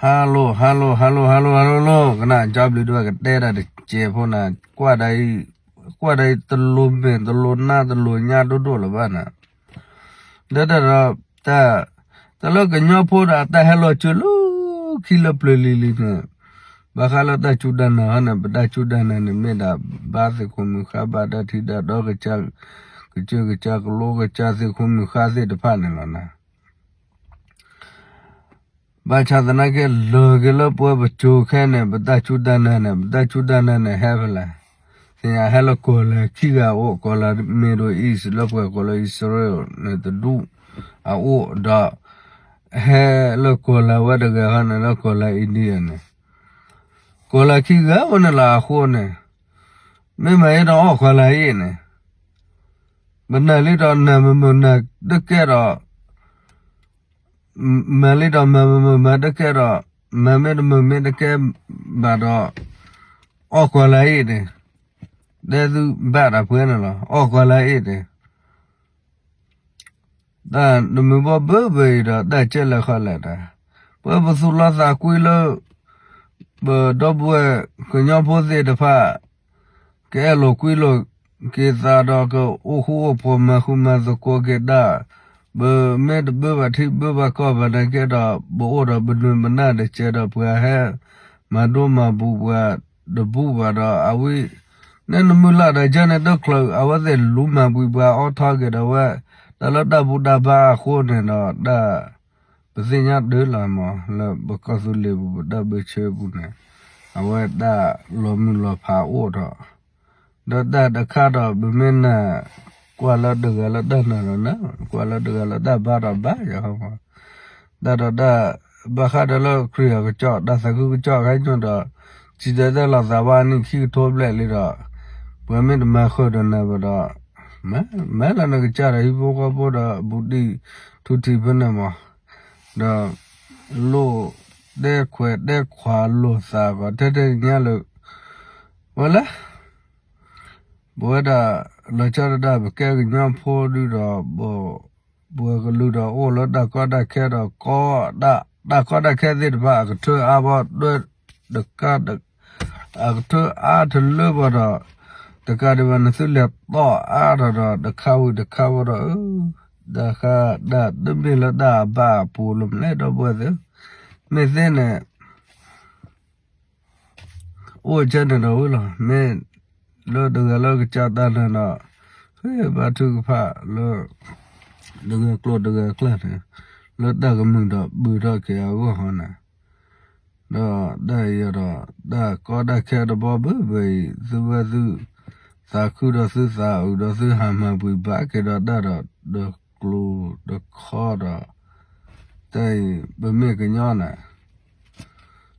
Hello hello hello hello hello hello ကနၣ် ကၠီဘျုးဒိၣ် ကတဲဒၣ်တစဲးဖိနၤ, ကွၢ်ဒၣ်အံၤ, ကွၢ်ဒၣ်အံၤ တလိၤမဲာ်တလိၤနါ တလိၤညါဒိၣ်ဒိၣ်လၢၤဘၣ်နၤ, ဒီးတၢ်ဒီး တၢ်, တၢ်လၢကညီဖိဒီးအတၢ်ဟဲလီၤစၢၤလၢ ခံလၢပျၢၤလံၤလံၤန့ၣ်, ဘၣ်ဃးလၢတၢ်စူၢ်တၢ်နာ်ဟီန့ၣ် ပတၢ်စူၢ်တၢ်နာ်န့ၣ် မ့ၢ်ဒၣ်ဘါသ့ၣ်ခိၣ်မုၣ်ဃါ ဘၣ်တၢ်ထံၣ်တၢ်ဒီးကစၢ်, ကစၢၢ်ကစၢ် ကလိကစၢ် သ့ၣ်ခိၣ်မုၣ်ဃါသ့ၣ်တဖၣ်န့ၣ်လီၤနၤ. ဘၣ်ဆၣ်သနာ်က့ လၢာ်က့ၤလၢပဝဲပစိၤခဲန့ၣ် ပတၢ်စူၢ်တၢ်နာ်န့ၣ် ပတၢ်စူၢ်တၢ်နာ်န့ၣ် ဟဲဖဲလဲၣ်, သ့ၣ်ညါ ဟဲလၢကီၢ်လၤခံဂၤအအိၣ်, ကီၢ်လၤ Middle East လၢပှၤကိးလၢအံၣ်စရ့လးန့ၣ်တဒူၣ်အအိၣ်ဒီး ဟဲလၢကီၢ်လၤဝဲတဂၤဃီန့ၣ် လၢကီၢ်လၤ India န့ၣ်, ကီၢ်လၤခံဂၤဝဲန့ၣ်လီၤ. အဃိန့ၣ် မ့ၢ်မၤအ့ဒီးအီၣ်ကီၢ်လၤအံၤန့ၣ်, ပနာ်လံဒီးနာ် မမုာ်နာ်တကဲဒီး, မၤလံဒီးမၤမုာ်မုာ်မၤတကဲဒီး, မၤမ့ၢ်တမုာ်မ့ၢ်တကဲဘၣ်ဒီး, အီၣ်ကီၢ်လၤအံၤန့ၣ်, တဲသုဘၣ်တၢ်ပှဲၤန့ၣ်လီၤ. အီၣ်ကီၢ်လၤအံၤန့ၣ် တၢ်တမုာ်ဘၣ်ဘၢဘၢအံၤဒီး တၢ်ကဲလဲၣ်ဃီလဲၣ်တၢ်, ပဝဲပသူၣ်လီသးကွံလၢ ပဒီပုၢ်ဝဲၢ်ကညီဖိသ့ၣ်တဖၣ် ကအဲၣ်လိာ်ကွံလိာ်က့ၤသးဒီး ကအိၣ်ဃူအိၣ်ဖိး မၤဃူမၤသကိးက့ၤတၢ်, ပမ့ၢ်တဘၢဘၣ်ထံဘၢဘၣ်ကီၢ်ဘၣ်နာ်က့ဒီး ပအိၣ်ဒီးပဒုးပနၢ်တစဲးဒီး ပှၤဟဲမၤဒိမၤဘူးပှၤတဘူးဘၣ်ဒီး အဝဲ န့ၣ်နမုၢ်လၢ်ဒီး ကဲန့ၣ်တချုး အဝဲသ့ၣ်လူၤမၤဘှံးပှၤအီထီက့ၤဒီးဝဲ တၢ်လၢတၢ်ဘူၣ်တၢ်ဘါအဃိန့ၣ်ဒီး တၢ် ပသ့ၣ်ညါဒၢလီၤမး လၢပကီၢ်သူလ့ၤပူၤ ပတၢ်ဘၢၣ်ဆၢပူၤန့ၣ် အဝဲတၢ်လီၤမုၢ်လီၤဖးအိၣ်ထီၣ် ဒီးတၢ်တခါဒီး ပမ့ၢ်နာ် ကွၢ်လၢတဂၤလၢတၢ်နာ်ဒီးနာ်, ကွၢ်လၢတဂၤလၢတၢ်ဘါဒီးဘါယၤဃီမး, တၢ်ဒီးတၢ် ဘၣ်ဃးဒီးလၢခရံာ်အကစၢ် တၢ်သးခုကစီၣ်ခါညိဒီး စံၣ်တဲၤတဲလီၤသးဘၣ်နံၣ်ခံကထိဘျဲၣ်လံဒီး ပှၤမ့ၢ်တမၤဃုာ်ဒီးနၤဘၣ်ဒီး မၤလၢနကစၢ်ဒီးဟံၣ်ဖိဃီဖိဒီး ဘူးတံၢ်ထူတံၢ်ဖဲန့ၣ်မး, ဒီး လိၣ်တဲခွဲးတဲခွးလိာ်သးကီး ထဲထဲညါလၢ ဝဲလဲၣ် ပဝဲဒၣ် လီၤဆီဒၣ်တၢ် ပကဲကညီဖိဒုဒီး ပှၤကလုာ်ဒီးအိၣ်လၢတၢ်ကီတၢ်ခဲဒီး တၢ်ကီတၢ်ခဲသ့ၣ်တဖၣ် အကထၢအါဘီ တၢ်တကး အကထၢအါတလၢဘၣ်ဒီး တကးဒံးဘၣ် နသုလဲၤတီၢ်အါထီၣ်ဒီး တခါဝံၤတခါဝီဒီး တၢ်ဃးတၢ်တမ့ၢ်လၢတၢ်အဘၣ်အပူၤလၢၤမလဲၣ် ဒီပုၢ်ဝဲၢ်သ့ၣ်, မ့ၢ်သ့န့ၣ် အိၣ်ကဲန့ၣ်ဒီးဝံၤလီၤ. မ့ၢ်လၢတဂၤလၢကစၢ်တၢ်နာ်ဒီး ဃ့ဘါထုကဖၣ်လၢ တဂၤကျိာ်တဂၤကျၢ်န့ၣ် လၢတၢ်ကမုာ်ဒီးဘုၣ်ထီၣ်က့ၤအဂီၢ်ဃီန့ၣ်, ဒီးတၢ်အံၤဒီး တၢ်ကီတၢ်ခဲတဘီဘၢဘၢအံၤ သုဝဲသု သးခုဒီးသုသးအုးဒီးသုဟးမၤဘှံးဘၣ်က့ၤဒီးတၢ်ဒီး တကျိၤတခီဒီး တၢ်အံၤ ပမ့ၢ်ကညီန့ၣ်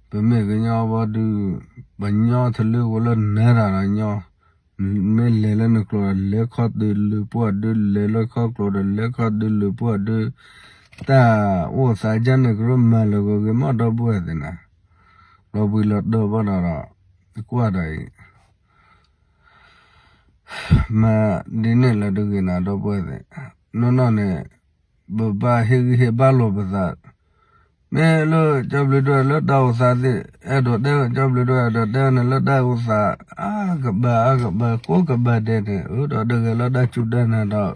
ပမ့ၢ်ကညီဘီဒုး ပညီထလၢကလၢနၤတၢ်ဒီးညီ, မ့ၢ်လဲၤလၢနကျိာ်ဒီးလဲၤခီတုၤလၢပှၢ်ဒုး လဲၤလၢခီကျိာ်ဒီးလဲၤခီတုၤလၢပှၢ်ဒုး, တၢ်အိၣ်သးကဲန့ၣ် ကရၢမၤလၢာ်ဂ့ၤဂ့ၤမး ဒီပုၢ်ဝဲၢ်သ့ၣ်နၤ, လီၤဘှံးလီၤတီၤဘၣ်ဒီး ကွၢ်ဒီးအံၤ မၤဒ်န့ၣ်လၢတဂ့ၤနၤ ဒီပုၢ်ဝဲၢ်သ့ၣ်, နီၢ်နီၢ်န့ၣ် ပဘၣ်ဟ့ၣ်ဂံၢ်ဟ့ၣ်ဘါလိာ်ပသး, မ့ၢ်လၢကၠီဘျုးဒိၣ်လၢတၢ်အိၣ်သးသ့ၣ် အဲၣ်ဒိးတဲ ကၠီဘျုးဒိၣ်အဲၣ်ဒိးတဲန့ၣ်လၢတၢ်အိၣ်သး အါကဘၣ်အါကဘၣ်ကိးကဘၣ်ဒဲးန့ၣ် အၢ ဒီးတဂၤလၢတၢ်စူၢ်တၢ်နာ်ဒီး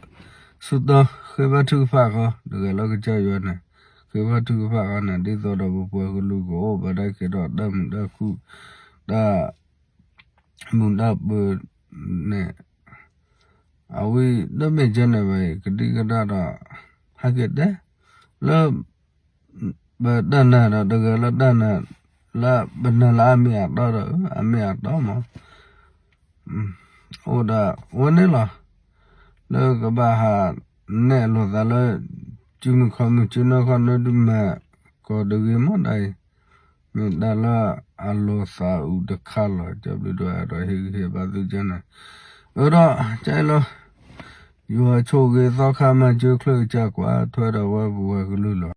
ဆူတီ ဃ့ဘါထုကဖၣ်ဃီ တဂၤလၢကစၢ်ယွၤန့ၣ် ဃ့ဘါထုကဖၣ်ဃီန့ၣ် ဒ်သိးဒီးပပှၤကလုာ်ကအိၣ်ဘၣ်ဒၣ်က့ၤဒီးတၢ်မုာ်တၢ်ခုၣ် တၢ် မုာ်တၢ်ပၢၤန့ၣ် အဝဲတမ့ၢ်ကဲန့ၣ်ဘၣ် ကဒံကဒါဒီး ဟဲက့ၤတဲ လၢ ပတၢ်နာ်ဒီးတဂၤလၢတၢ်နာ် လၢပနာ်လၢအမ့ၢ်အတီဒီး အမ့ၢ်အတီမး အိၣ်ဒၣ်ဝဲန့ၣ်လီၤ. လၢကဘၣ်ဟးနဲၣ်လိာ်သးလၢ စုမုၢ်ခီမုၢ် စုနၢခီနၢဒုးမၤ ကီးတဂ့ၤမးဒၣ်အံၤ မ့ၢ်တၢ်လၢအလီၤသးအုးတခါလီၤ. ကၠီဘျုးဒိၣ်အဲၣ်ဒိးဟ့ၣ်ဂံၢ်ဟ့ၣ်ဘါသုကဲန့ၣ် အၢဒီး ကဲလီၤ ယွၤဆိၣ်ဂ့ၤသီခါမၤစၢၤချၢကစၢ်ကွၢ်ထွဲဒီးဝဲပဝဲကလုာ်လီၤ.